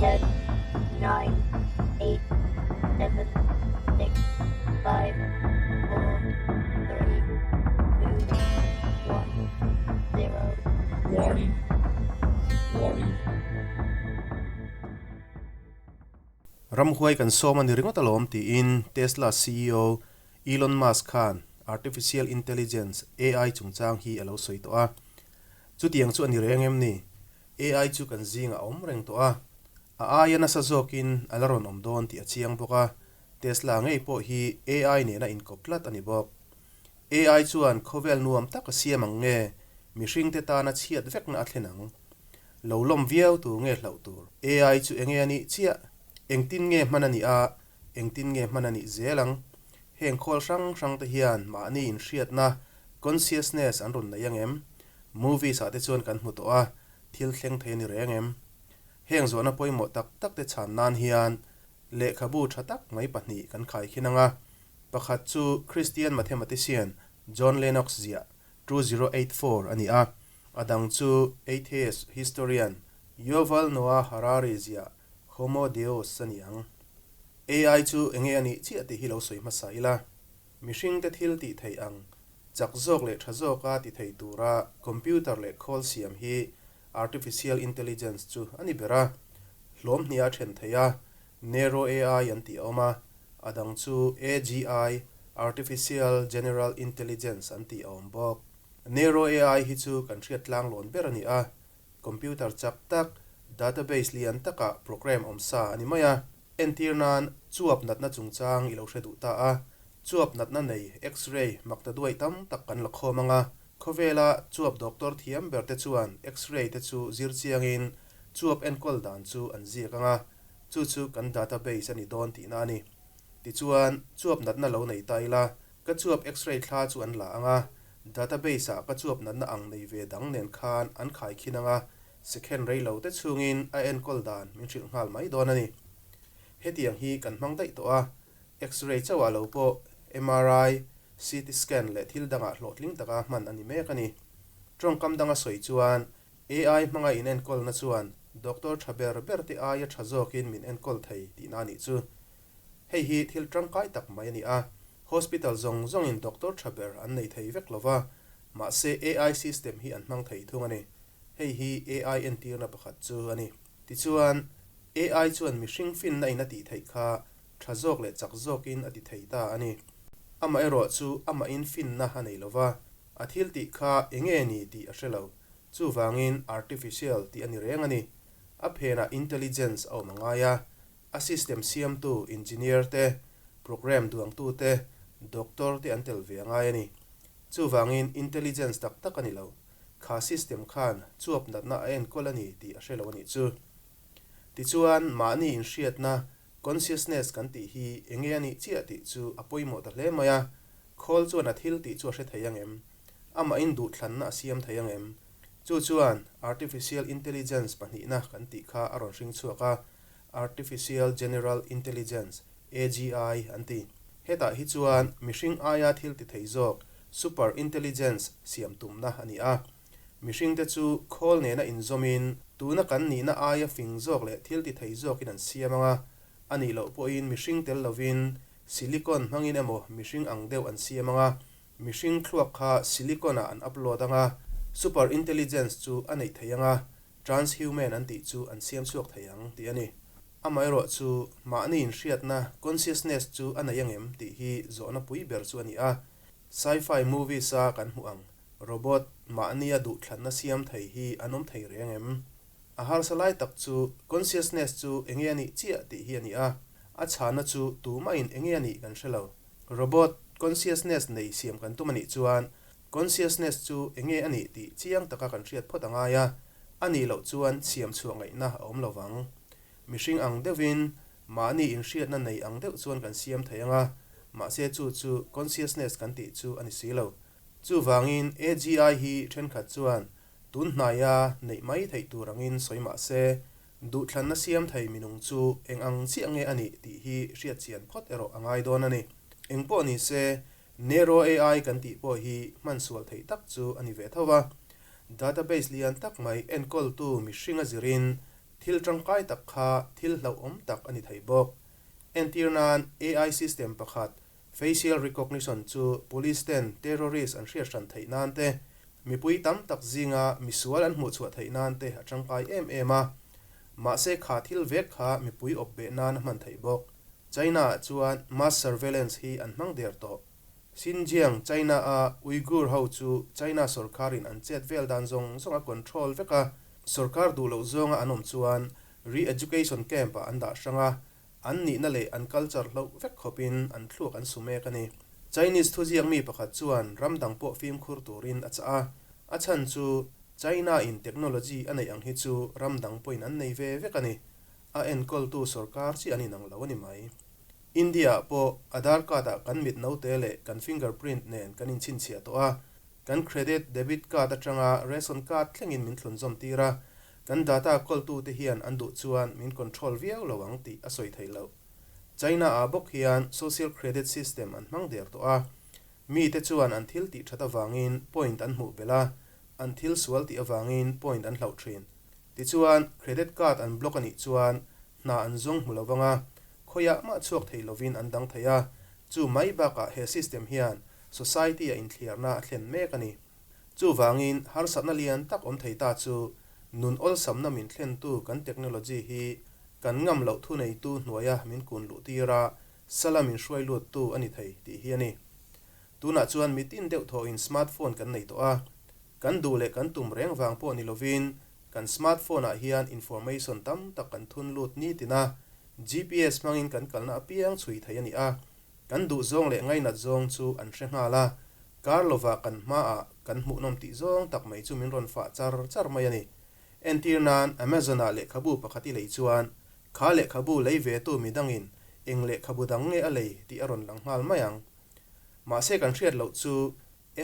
10, 9, 8, 7, 6, 5, 4, 3, 2, 1, 0. Warning. Warning. Ramhuai kan sawm a ni ringawt alawm tiin Tesla ceo Elon Musk khan Artificial Intelligence, AI, chungchang hi a lo sawi tawh a. Chutiang chu a ni reng em ni? AI chu kan zingah a awm reng tawh a, a aia nasa zawkin a la rawn awm dawn tih a chiang bawk a, Tesla ngei pawh hi AI nena inkawp tlat a ni bawk. AI chuan khawvel nuam tak a siam ang nge mihringte tana chhiat vekna a thlen ang? Lo lawm viau tur nge hlauh tur? AI chu enge a nih chiah? Engtin nge hman a nih a, engtin nge hman a nih zel ang? Heng khawl hrang hrangte hian mahni inhriatna, consciousness, an rawn nei ang em? Movies ah te chuan kan hmu tawh a, thil thleng thei a ni reng em? Heng zawhna pawimawh tak tak te chhan nan hian lehkhabu tha tak mai pahnih kan khai khin ang a. Pakhat chu Christian mathematician John Lennox ziah 2084 a ni a, a dang chu atheist historian Yuval Noah Harari ziah Homo Deus a ni ang. AI chu enge a nih chiah tih hi lo sawi hmasa ila. Mihringte thil tih theih ang chak zawk leh tha zawka ti thei tura computer leh khawl siam hi artificial intelligence chu a ni ber a. Hlawm hnih a then thei a, Narrow AI an tih a awm a, a dang chu AGI, Artificial General Intelligence, an tih a awm bawk. Narrow AI hi chu kan hriat tlanglawn ber a ni a, computer chak tak, database lian takah program awm sa a ni mai a. Entir nan, chuap natna chungchang i lo hre duh ta a, chuap natna nei X-ray makta duai tam tak kan la khawm ang a, khawvela chuap doctor thiam ber te chuan X-ray te chu zir chiangin chuap enkawl dan chu an ziak ang a, chu chu kan database a ni dawn tihna a ni. Tichuan, chuap natna lo nei ta ila, ka chuap X-ray thla chu an la ang a, database ah ka chuap natna ang nei ve dang nen khan an khaikhin ang a, Second rei lo te chhungin a enkawl dan min hrilh nghal mai dawn a ni. Hetiang hi kan hmang daih tawh a, X-ray chauhah lo pawh MRI, CT scan leh thil dangah hlawhtling taka hman a ni mek a ni. Tawngkam danga sawi chuan AI hmanga inenkawlna chuan doctor tha ber ber te aia tha zawkin min enkawl thei tihna a nih chu. Hei hi thil tangkai tak mai a ni a, hospital zawng zawngin doctor tha ber an nei thei vek lova, mahse AI system hi an hmang thei thung a ni. Hei hi AI entirna pakhat chu a ni. Tichuan, AI chuan mihring finna in a tih theih kha tha zawk leh chak zawkin a ti thei ta a ni. Amaherawh chu amahin finna a nei lova, a thil tih kha enge ni tih a hre lo. Chuvangin artificial tih a ni reng a ni. A phenah intelligence a awm a ngai a, a system siamtu engineer te, program duangtu te, doctor te an tel ve a ngai a ni. Chuvangin intelligence tak tak a ni lo. Kha system khan chuap natna a enkawl a ni tih a hre lo a nih chu. Tichuan, mahni inhriatna, consciousness, kan tih hi enge a nih chiah tih chu a pawimawh ta hle mai a. Khawl chuan a thil tih chu a hre thei ang em? Amahin duhthlanna a siam thei ang em? Chu chuan artificial intelligence pahnihna kan tih kha a rawn hring chhuak a, artificial general intelligence, AGI, an ti. Hetah hi chuan mihring aia thil ti thei zawk, super intelligence, siam tumna a ni a. Mihringte chu khawl nena inzawmin, tuna kan nihna aia fing zawk leh thil ti thei zawkin an siam ang a, a nih loh pawhin mihring tel lovin silicon hmangin emaw mihring ang deuh an siam ang a, mihring thluak kha silicon-ah an upload ang a, super intelligence chu a neih thei ang a, transhuman an tih chu an siam chhuak thei ang tih a ni. Amaherawh chu mahni inhriatna, consciousness, chu a nei angem tih hi zawhna pui ber chu a ni a. Sci-fi movies a kan hmuh ang robot mahnia duhthlanna siam thei hi an awm thei reng em? A harsa lai tak chu consciousness chu enge a nih chiah tih hi a ni a. A chhana chu tumahin enge a nih kan hre lo. Robot consciousness nei siam kan tum a nih chuan Consciousness chu enge a nih tih chiang taka kan hriat phawt a ngai a, a nih loh chuan siam chhuah ngaihna a awm lo vang. Mihring ang deuhin mahni inhriatna nei ang deuh chuan kan siam thei ang a, mahse chu chu consciousness kan tih chu a ni si lo. Chuvangin AGI hi thenkhat chuan tun hnaia neih mai theih tur angin sawi mah se, duhthlanna siam thei minung chu eng ang chiah nge a nih tih hi hriat chian phawt erawh a ngai dawn a ni. Engpawh ni se, Narrow AI kan tih pawh hi hman sual theih tak chu a ni ve tho va. Database lian tak mai enkawltu mihring a zirin Thil tangkai tak kha thil hlauhawm tak a ni thei bawk. Entir nan AI system pakhat facial recognition chu police ten terrorist an hriat hran theih nan te, mipui tam tak zinga misual an hmuh chhuah theih nan te a tangkai em em a. Mahse kha thil vek kha mipui awp beh nan a hman theih bawk. China ah chuan mass surveillance hi an hmang der tawh. Xinjiang, China a Uyghur ho chu China sorkar in an chet vel dan zawng zawng a control vek a, sorkar duh loh zawnga an awm chuan re-education camp ah an dah hrang a, an nihna leh an culture hloh vek khawpin an thluak an su mek a ni. Chinese thuziak mi pakhat chuan ram dang pawh fimkhur turin a chah a, a chhan chu China in technology a neih ang hi chu ram dang pawhin an nei ve vek a ni. A enkawltu sorkar chi an inang lo a ni mai. India ah pawh Aadhaar card ah kan mit note leh kan finger print nen kan inchhinchhiah tawh a, kan credit, debit card atanga ration card thlengin min thlunzawm tir a, kan data kawltute hian an duh chuan min control viau lo ang tih a sawi theih loh. China ah bawk hian social credit system an hmang der tawh a, mite chuan an thil tih that avangin point an hmuh belh a, an thil sual tih avangin point an hlauh thin. Tichuan, credit card an block a nih chuan hna an zawng hmu lo vang a, khawiah mah chhuak thei lovin an dang thei a, chu mai bakah he system hian society-a inthliarna a thlen mek a ni. Chuvangin, harsatna lian tak awm thei ta chu nun awlsamna min thlentu kan technology hi kan ngam loh thuneitu hnuaia min kun luh tir a, sala min hruai luttu a ni thei tih hi a ni. Tunah chuan mitin deuh thawhin smartphone kan nei tawh a, Kan duh leh kan tum reng vang pawh ni lovin kan smartphone ah hian information tam tak kan thun lut nitin a, GPS hmangin kan kalna apiang chhui thei a ni a, kan duh zawng leh ngainat zawng chu an hre nghal a, kar lovah kan hmaah kan hmuhnawm tih zawng tak mai chu min rawn fah char char mai a ni. Entir nan Amazon ah lehkhabu pakhat i lei chuan kha lehkhabu lei ve tu midangin eng lehkhabu dang nge a lei tih a rawn lang nghal mai ang. Mahse kan hriat loh chu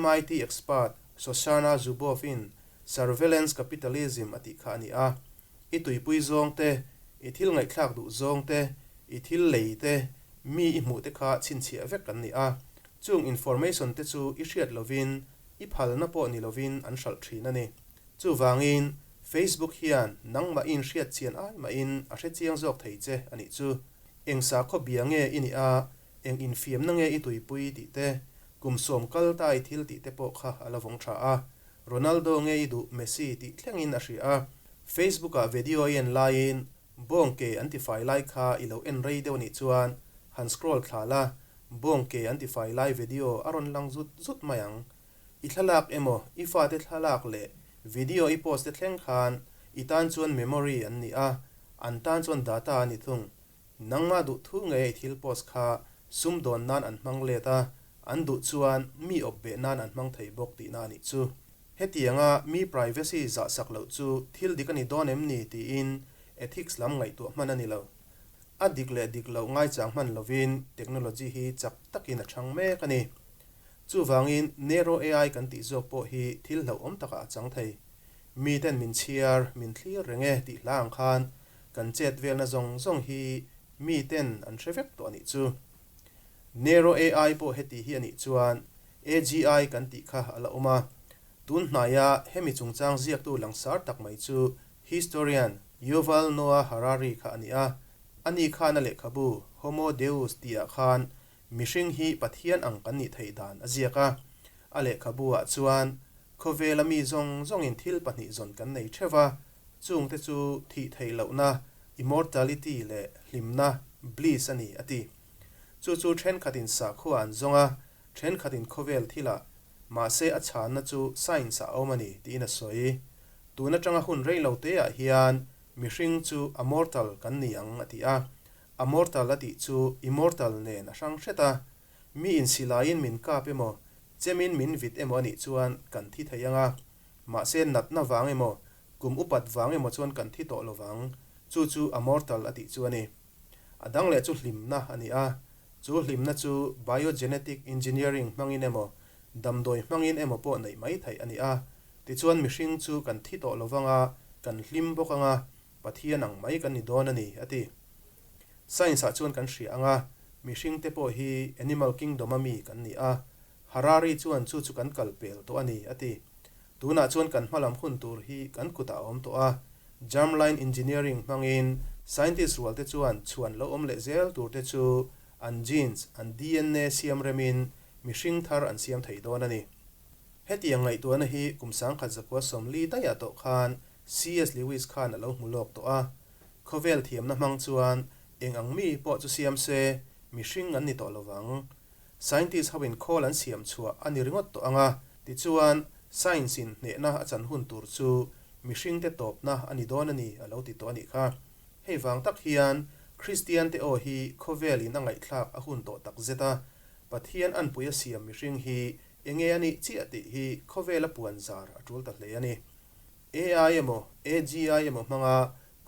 MIT expert Shoshana Zuboff-in surveillance capitalism a tih kha a ni a. I tuipui zawng te, i thil ngaihthlak duh zawng te, i thil lei te, mi i hmuh te kha chhinchhiah vek kan ni a. Chung information te chu i hriat lovin, i phalna pawh ni lovin an hralh thin a ni. Chuvangin, Facebook hian nangmah i inhriat chian ai mahin a hrechiang zawk thei che a nih chu. Eng sakhaw bia nge i nih a, Eng infiamna nge i tuipui tih te, kum sawm kal ta i thil tih te pawh kha a la vawng tha a. Ronaldo nge i duh Messi tih thlengin a hria a. Facebook ah video i en laiin bawng ke an ti fai lai kha i lo en rei deuh anih chuan han scroll thla la, bawng ke an ti fai lai video a rawn lang zut zut mai ang. I thlalak emaw i fate thlalak leh video i post te thleng khan i tan chuan memory an ni a, an tan chuan data a ni thung. Nangmah duh thu ngei i thil post kha sumdawn nan an hmang let a, an duh chuan mi awp beh nan an hmang thei bawk tihna a nih chu. Hetianga mi privacy zahsak loh chu thil dik a ni dawn em ni tiin ethics lam ngaihtuah hman a ni lo. A dik leh dik loh ngaichang hman lovin technology hi chak takin a chhang mek a ni. Chuvangin Narrow AI kan tih zawk pawh hi thil hlauhawm takah a chang thei. Miten min chhiar, min thlir reng e tih hla ang khan Kan chet velna zawng zawng hi mi ten an hre vek tawh a nih chu. Nero AI pawh heti hi a nih chuan AGI kan tih kha a la awm a. Tun hnaia hemi chungchang ziaktu langsar tak mai chu historian Yuval Noah Harari kha a ni a. Ani khan a lehkhabu Homo Deus tihah khan mihring hi Pathian ang kan nih theih dan a ziak a. A lehkhabu ah chuan khawvela mi zawng zawngin thil pahnih zawn kan nei theuh a, Chungte chu thih theih lohna, immortality, leh hlimna, bliss, a ni, a ti. Chu chu thenkhatin sakhua an zawng a, thenkhatin khawvel thilah, mahse a chhanna chu science ah a awm a ni, tiin a sawi. Tun atanga hun rei lo te ah hian mihring chu a mortal kan ni ang, a ti a. A mortal a tih chu immortal nen a hrang hret a. Mi insilaiin min kap emaw, chemin min vit emaw a nih chuan kan thi thei ang a. Mahse natna vang emaw, kum upat vang emaw chuan kan thi tawh lovang, chu chu a mortal a tih chu a ni. A dang leh chu hlimna a ni a, chu hlimna chu biogenetic engineering hmangin emaw, damdawi hmangin emaw pawh neih mai theih a ni a. Tichuan mihring chu kan thi tawh lovang a, kan hlim bawk ang a, Pathian ang mai kan ni dawn a ni, a ti. Science ah chuan kan hria ang a, mihring te pawh hi animal kingdom a mi kan ni a, Harari chuan chu chu kan kal pel tawh a ni, a ti. Tunah chuan kan hmalam hun tur hi kan kutah a awm tawh a, Germline engineering hmangin scientist rualte chuan chhuan lo awm leh zel turte chu an genes, an DNA siam remin mihring thar an siam thei dawn a ni. Hetiang ngaihtuahna hi kum 1940 daihah tawh khan CS Lewis khan a lo hmu lawk tawh a. Khawvel thiamna hmang chuan eng ang mi pawh chu siam se, mihring an ni tawh lovang. Scientist hoin khawl an siam chhuah a ni ringawt tawh ang a, tichuan science in hnehna a chan hun tur chu mihringte tawpna a ni dawn a ni a lo ti tawh a nih kha. Hei vang tak hian Kristian te aw hi khawvel in a ngaihthlak a hun tawh tak zet a, Pathian anpui a siam mihring hi enge a nih chiah tih hi khawvel a puan zar a tul ta hle a ni. AI emaw AGI emaw hmanga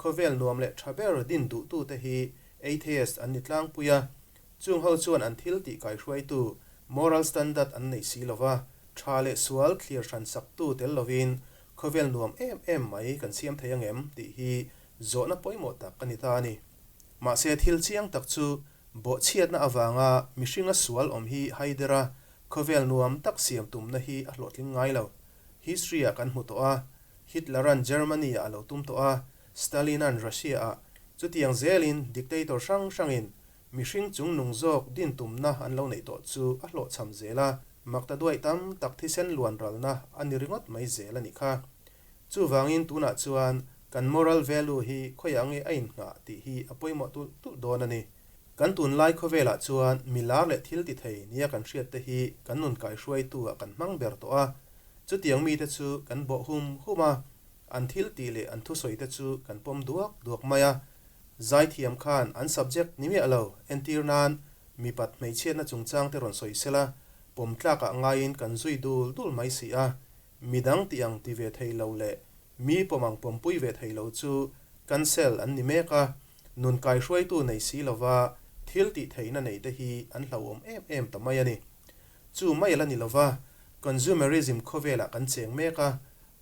khawvel nuam leh tha ber din duhtute hi atheist an ni tlangpui a, Chung ho chuan an thil tih kaihruaitu moral standard an nei si lova, tha leh sual thlir hran saktu tel lovin khawvel nuam em em mai kan siam thei angem tih hi zawhna pawimawh tak a ni ta a ni. Mahse thil chiang tak chu bawhchhiatna avanga mihringa sual awm hi haidera khawvel nuam tak siam tumna hi a hlawhtling ngai lo. History-ah kan hmu tawh a, Hitler-a'n Germany-ah a lo tum tawh a, Stalin-a'n Russia-ah, chutiang zelin dictator hrang hrangin Mihring chung nung zawk din tumna an lo neih tawh chu a hlawhchham zel a, makta duaih tam tak thisen luan ralna a ni ringawt mai zel a nih kha. Chuvangin tunah chuan kan moral value hi khawiah nge a innghah tih hi a pawimawh tulh tulh dawn a ni. Kan tunlai khawvelah chuan mi lar leh thil ti thei nia kan hriat te hi kan nun kaihruaitu ah kan hmang ber tawh a, chutiang mite chu kan bawh hum hum a, an thil tih leh an thusawi te chu kan pawm duak duak mai a, Zaithiam khan an subject ni miah lo, entir nan mipat hmeichhiatna chungchang te rawn sawi sela, pawm tlakah ngaiin kan zui dul dul mai si a, midang tih ang ti ve thei lo leh mi pawm ang pawmpui ve thei lo chu cancel an ni mek a, nun kaihruaitu nei si lova thil tih theihna nei te hi an hlauhawm em em ta mai a ni. Chu mai a la ni lova, consumerism khawvelah kan cheng mek a,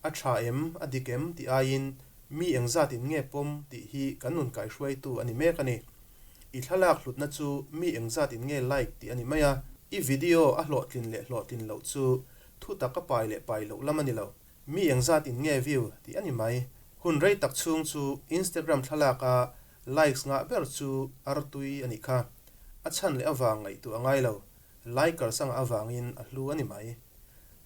A tha em, a dik em tih aiin mi engzat in nge pawm tih hi kan nun kaihruaitu a ni mek a ni. I thlalak hlutna chu mi engzat in nge like tih a ni mai a, i video a hlawhtlin leh hlawhtlin loh chu thu tak a pai leh pai loh lam a ni lo. Mi engzat in nge view tih a ni mai. Hun rei tak chhung chu Instagram thlalak a likes ngah ber chu artui a nih kha. A chhan leh avang ngaihtuah a ngai lo. Likers a ngah avangin a hlu a ni mai.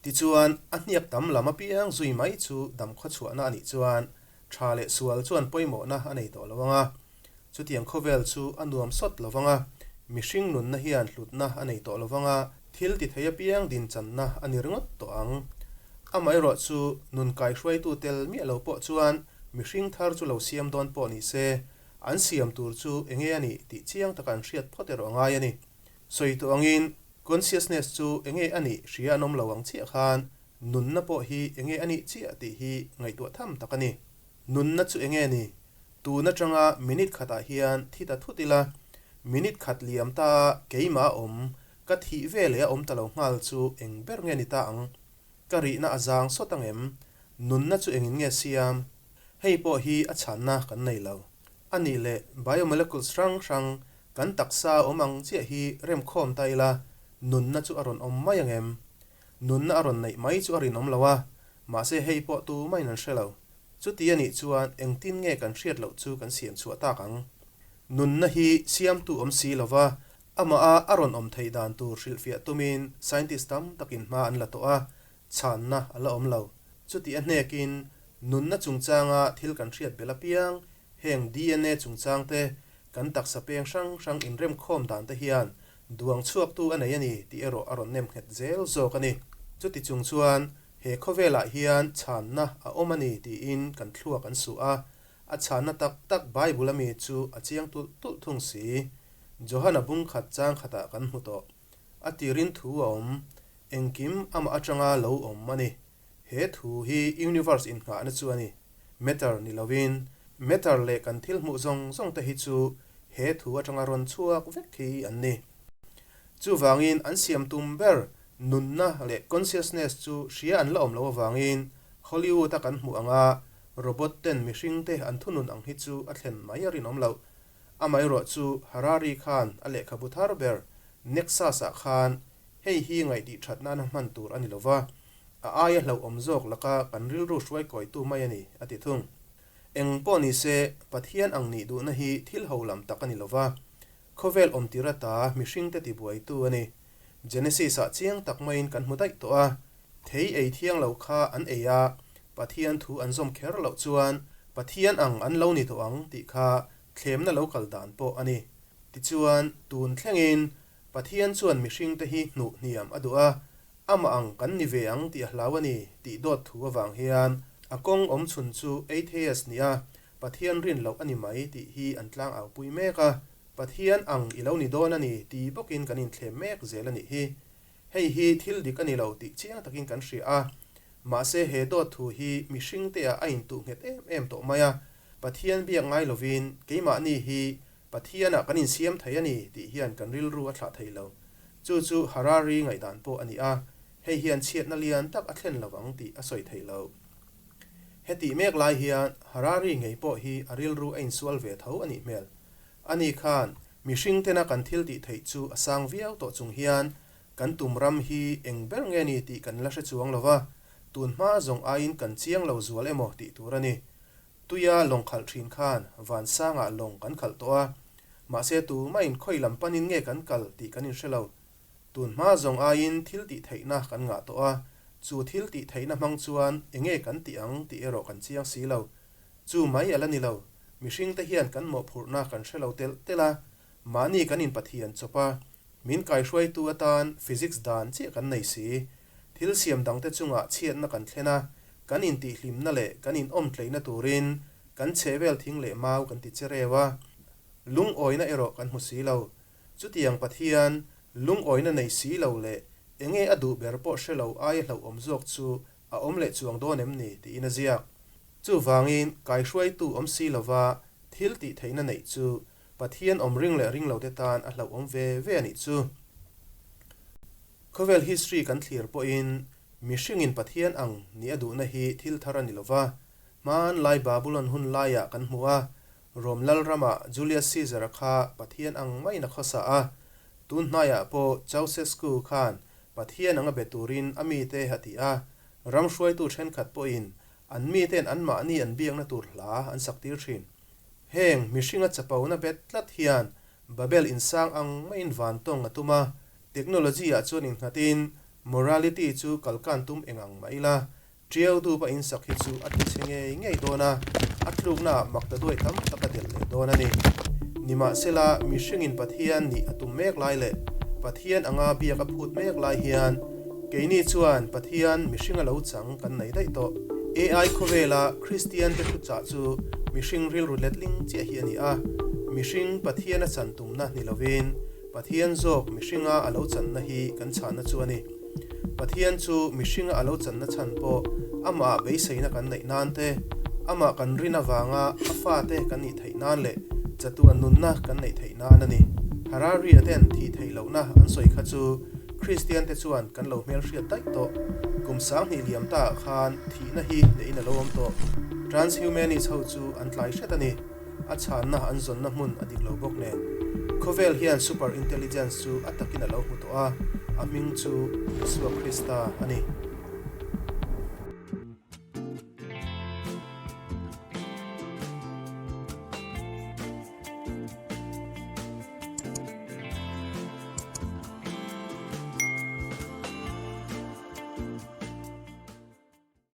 Tichuan, a hniak tam lam apiang zui mai chu dam khawchhuahna a nih chuan tha leh sual chuan pawimawhna a nei tawh lo ang a. Chutiang khawvel chu a nuam sawt lo vang a, mihring nunna hian hlutna a nei tawh lo vang a, thil ti thei apiang dinchanna a ni ringawt tawh ang. Amaherawh chu nun kaihruaitu tel miah lo pawh chuan mihring thar chu lo siam dawn pawh ni se, an siam tur chu enge a nih tih chiang taka an hriat phawt erawh a ngai a ni. Sawi tawh angin consciousness chu enge a nih hria an awm lo ang chiah khan nunna pawh hi enge a nih chiah tih hi ngaihtuah tham tak a ni. Nunna chu enge ni? Tun atanga minute khatah hian thi ta thut ila, minute khat liam ta keimah a awm, ka thih ve leh a awm ta lo nghal chu eng ber nge ni ta ang? Ka rihna a zang sawt ang em? Nunna chu engin nge siam? Hei pawh hi a chhanna kan nei lo. A nih leh biomolecules hrang hrang kan taksa awm ang chiah hi remkhawm ta ila, nunna chu a rawn awm mai ang em? Nunna a rawn neih mai chu a rinawm lo a, mahse hei pawh tumahin an hre lo. Chuti a nih chuan engtin nge kan hriat loh chu kan siam chhuah tak ang? Nunna hi siamtu awm si lova, amaha a rawn awm theih dan tur hrilhfiah tumin scientist tam takin hma an la tawh a, chhanna a la awm lo. Chuti a hnekin nunna chungchanga thil kan hriat belh apiang, heng DNA chungchang te, kan taksa peng hrang hrang inremkhawm dan te hian duang chhuaktu a nei a ni tih erawh a rawn nem nghet zel zawk a ni. Chuti chung chuan he khawvelah hian chhanna a awm a ni tiin kan thluak an suh a, a chhanna tak tak Bible ami chu a chiang tulh tulh thung si. Johana bung khat chang khatah kan hmu tawh. A tirin thu a awm, engkim amah atanga lo awm a ni. He thu hi universe innghahna chu a ni. Matter ni lovin, matter leh kan thil hmuh zawng zawng te hi chu he thu atanga rawn chhuak vek hi an ni. Chuvangin an siam tum ber nunna leh consciousness chu hria an la awm loh avangin Hollywood a kan hmuh anga robot ten mihring te an thunun ang hi chu a thlen mai a rinawm loh. Amaherawh chu Harari khan a lehkhabu thar ber Nexus ah khan hei hi ngaihtih that nana hman tur a ni lova, a aia hlauhawm zawk laka kan rilru hruai kawitu mai a ni, a ti thung. Eng pawh ni se, Pathian ang nih duhna hi thil ho lam tak a ni lo va, khawvel awm tir ata mihringte tibuaitu a ni. Genesis-ah chiang tak maiin kan hmu daih tawh a, thei ei thiang lo kha an ei a, Pathian thu an zawm kher loh chuan Pathian ang an lo ni tawh ang tih kha thlemna lo kal dan pawh a ni. Tichuan, tun thlengin Pathian chuan mihringte hi hnuh hniam a duh a, amah ang kan ni ve ang tih a hlau a ni tih dawt thu avang hian a kawng awm chhun chu atheist nih a, Pathian rin loh a ni mai tih hi an tlang au pui mek a, Pathian ang i lo ni dawn a ni ti bawkin kan inthlem mek zel a nih hi. Hei hi thil dik a ni lo tih chiang takin kan hria a, mahse he dawt thu hi mihringteah a intuh nghet em em tawh mai a, Pathian biak ngai lovin keimahni hi Pathianah kan insiam thei a ni tih hian kan rilru a thlah thei lo. Chu chu Harari ngaihdan pawh a ni a, hei hian chhiatna lian tak a thlen lo ang tih a sawi thei lo. Hetih mek lai hian Harari ngei pawh hi a rilru a insual ve tho a nih hmel. Ani khan mihring tena kan thil tih theih chu a sang viau tawh chung hian kan tum ram hi eng ber nge ni tih kan la hre chuang lo va, tun hma zawng aiin kan chiang lo zual emaw tih tur a ni. Tuia lawng khalh thin khan vansangah lawng kan khalh tawh a, mahse tumahin khawi lam panin nge kan kal tih kan inhre lo. Tun hma zawng aiin thil tih theihna kan ngah tawh a, chu thil tih theihna hmang chuan enge kan tih ang tih erawh kan chiang si lo. Chu mai a la ni lo, mihringte hian kan mawhphurhna kan hre lo telh telh a, mahni kan inpathian chawp a, min kaihruaitu atan physics dan chiah kan nei si. Thil siam dangte chungah chhiatna kan thlen a, kan intihhlimna leh kan inawmtleihna turin kan chhehvel thing leh mau kan ti che reu a, lungawina erawh kan hmu si lo. Chutiang Pathian, lungawina nei si lo leh enge a duh ber pawh hre lo aia hlauhawm zawk chu a awm leh chuang dawn em ni tiin a ziak. Chuvangin kaihruaitu awm si lova thil tih theihna neih chu Pathian awm ring leh ring lote tan a hlauhawm ve ve a nih chu. Khawvel history kan thlir pawhin mihringin Pathian ang nih a duhna hi thil thar a ni lova, hmanlai Babulon hun laiah kan hmu a, Rom lalramah Julius Caesar-a kha Pathian ang maiin a khawsa a, tun hnaiah pawh Ceausescu khan Pathian anga be turin a mite a ti a, ram hruaitu thenkhat pawhin an mite'n anmahni an biakna tur hla an saktir thin. Heng mihringa chapona bet tlat hian Babel insang ang maiin vantawng a tum a, Technology ah chuan innghatin morality chu kalkan tum eng ang mah ila, Tiau dup a insak hi chu a ti chhe ngei ngei dawn a, a tlukna ah mak ta duai tam tak a delh leh dawn a ni. Nimahsela, mihringin Pathian nih a tum mek lai leh Pathian anga biak a phut mek lai hian keini chuan Pathian mihringa lo chang kan nei daih tawh. AI khawvela Kristian te thuchah chu mihring rilru letling chiah hi a ni a, mihring Pathian a chan tumna ni lovin, Pathian zawk mihringa a lo channa hi kan chhahna chu a ni. Pathian chu mihringa a lo channa chhan pawh amah beiseina kan neih nan te, amah kan rin avanga a fate kan nih theih nan leh chatuan nunna kan neih theih nan a ni. Harari-a ten thih theih lohna an sawi kha chu Kristian te chuan kan lo hmelhriat daih tawh. Kum 2000 liam taah khan thihna hi neihin a lo awm tawh. Transhumanist ho chu an tlai hret a ni. A chhanna an zawnna hmun a dik lo bawk nen, khawvel hian super intelligence chu a takin a lo hmu tawh a, a hming chu Isua Krista a ni.